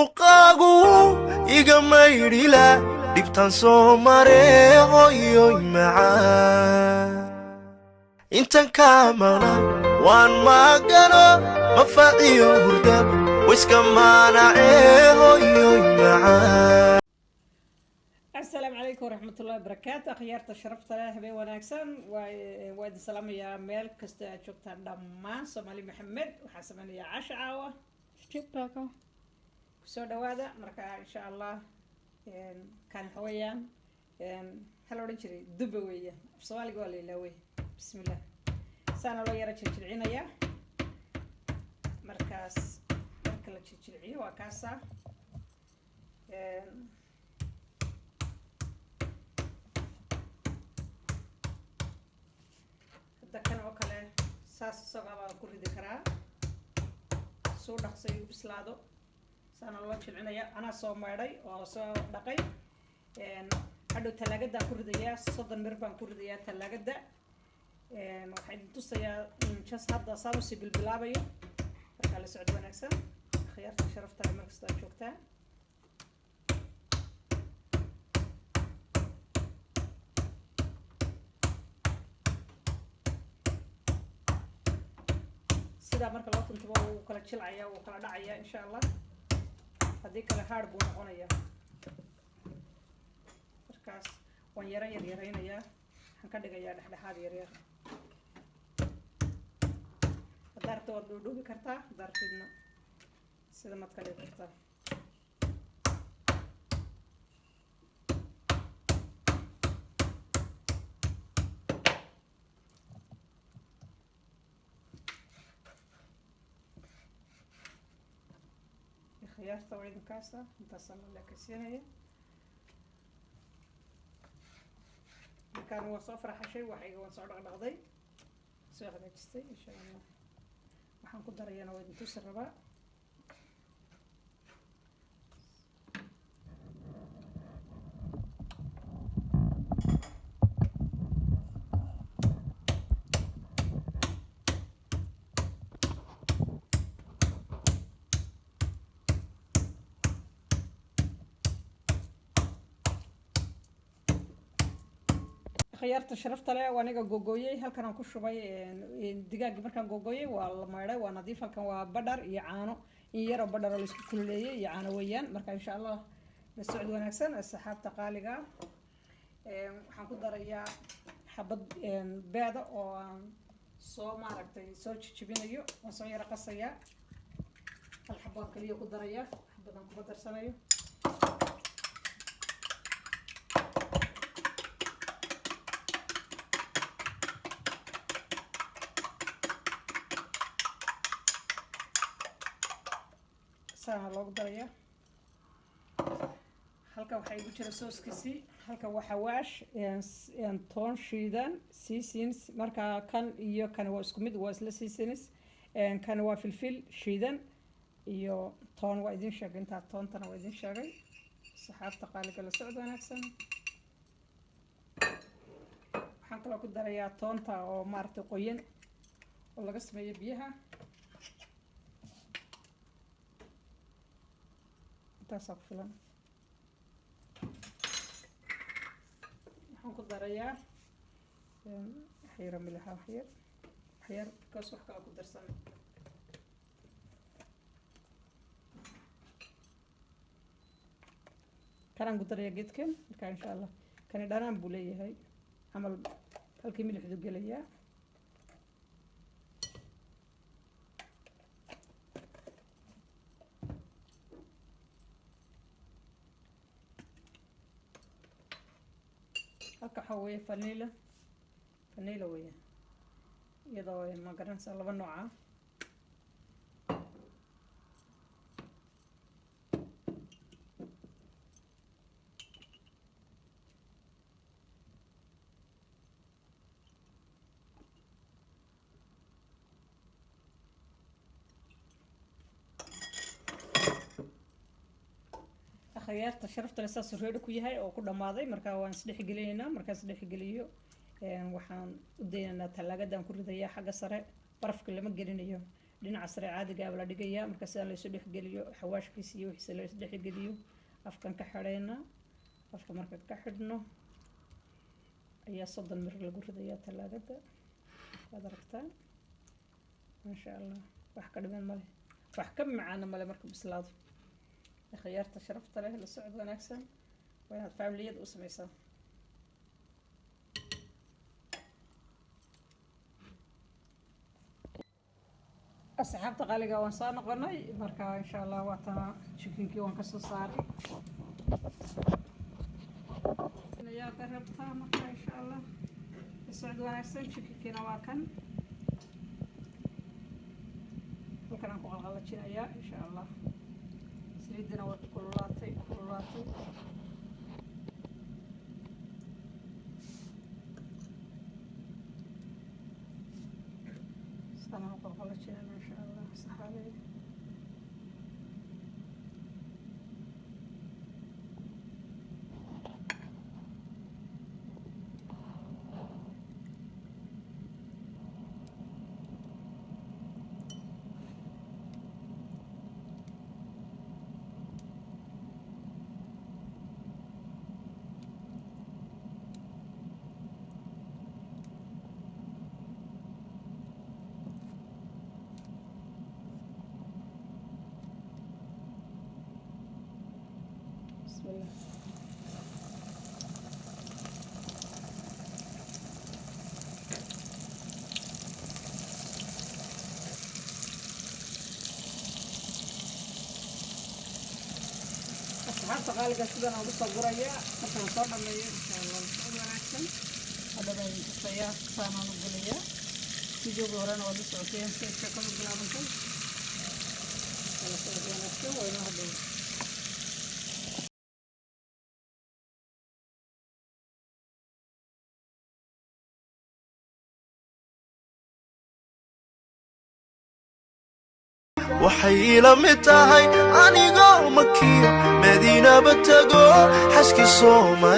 Muuqaagu iga maydhila dhibtan soo maree, hooyoy macaan. Intan kaa maqna waan maagano, mafaciyo hurdab wiska maanacee, hooyoy macaan. Asalaamu calaykum waraxmatullahi wabarakaatu. Akhyaarta sharafta leh, habeen wanaagsan. Waa idin salaamayaa meel kasta aad joogtaan dhammaan Soomaali Maxamed. Waxaa sameynayaa casha caawa. Stripburger. Kusoo dhawaada. Marka insha Allah kan waxa weeyaan, maxaa la odhan jiray? Dubba weeyaan, af Soomaaliga waa la ilaawey. Bismillah, saana loo yara jirjircinayaa. Markaas marka la jirjirciyo waa kaasa. Hadda kan oo kale saas isagaa baan ku ridi karaa, suu dhaqsay u bislaado. Saana loo jilcinaya. Anaa soo maydhay oo soo dhaqay. Hadhow talaagadaan ku ridayaa, 30 mir baan ku ridayaa talaagada. Waxaa idin tusayaa just hadda saan usii bilbilaabayo. Markaa la socod wanaagsan, akhyaarta sharafta leh, markasta aad joogtaan. Sidaa marka loo tuntubo wuu kala jilcaya, wuu kala dhacaya insha Allah. Haddii kale hard buu noqonaya. Markaas waan yaro yar yaraynayaa, waxaan ka dhigayaa dhexdhexaad yar yar. Haddaa rabto waad dhuudhuubi kartaa, haddaa rabtidna sida maad ka dhigi kartaa. Khiyaarta waa idinkaasa, intaasaan la leekaysiinaya. Markaan waan soo farxashay, waxayga waan soo dhaqdhaqday, soo hagaajistay. Insha Allah waxaan ku darayana waa idin tusi rabaa. Khiyaarta sharafta leh, waa aniga googooyey. Halkan aan ku shubay digaaggii. Markaan googooyey waa la maydhay, waa nadiif. Halkan waa badhar iyo caano, in yaroo badhar oo laisku kululeeyey iyo caano weeyaan. Marka insha Allah la socod wanaagsan, asxaabta qaaliga. Waxaan ku darayaa xabad beeda oo aan soo maaragtay soo jijibinayo. Waan soo yaro qasayaa, hal xabaan kaliya ku darayaa, xabadaan kuma darsanayo. Saana loogu darayaa. Halkan waxaa igu jira sooskiisii. Halkan waa xawaash, toon shiidan, seasons. Marka kan iyo kan waa isku mid, waa isla seasons. Kan waa filfil shiidan iyo toon, waa idin sheegay intaa. Toontana waa idin sheegay. Saxaabta qaaliga, la socod wanaagsan. Waxaan kaloo ku darayaa toonta oo maaragtay qoyan oo laga sameeyo biyaha. Intaasaa ku filan. Waxaan ku darayaa waxyaro milixa, waxyar waxyar, because wax kala ku darsan. Kanaan ku darayaa geedkan. Marka insha Allah kani dhanaan buu leeyahay, camal halkii milixdu gelayaa. Halka waxaa weeye vanilla, vanilla weeye, iyadoo ma garanaysaa laba nooca. Akhyaarta sharafta leh, saasuu ready ku yahay oo ku dhammaaday. Marka waan isdhexgelinaynaa. Markaan isdhexgeliyo waxaan u daynaynaa tallaagadan ku ridayaa xagga sare. Barafka lama gelinayo. Dhinaca sare caadigaaba la dhigayaa. Marka sidaa laysu dhexgeliyo, xawaashkiisa iyo wixiisa laysu dhexgeliyo, afkan ka xidhaynaa. Afka marka ka xidhno ayaa 30 mir lagu ridayaa talaagada. Waad aragtaan, maasha Allah, wax ka dhiman male, wax ka macaana male marka bislaado. Khiyaarta sharafta leh, la socod wanaagsan. Waa inaad faamiliyada u sameysaa. Asxaabta qaaliga, waan soo noqonay. Marka insha Allah waatana chickenkii waan kasoo saaray ayaa ka rabtaa. Marka insha Allah la socod wanaagsan. Chickenkiina waa kan, halkan aan ku qalqalajinayaa insha Allah. Saliidina way kululaatay, kululaatay. Saanaan u qalqalajinayna insha Allah, saxaabey. Bismillah. Asxaabta qaaliga, sidan aan ugu soo gurayaa markaan soo dhameeyo insha Allah. Socod wanaagsan. Hadda baan idin tusayaa, saanaan u gelayaa. Videoga horena waad la socoteen si sheekadu bilaabantay. Kala socod wanaagsan, waa inoo hadhow. Waxay ila mid tahay anigoo Makiyo Madiinaba tago, xaski soo mara.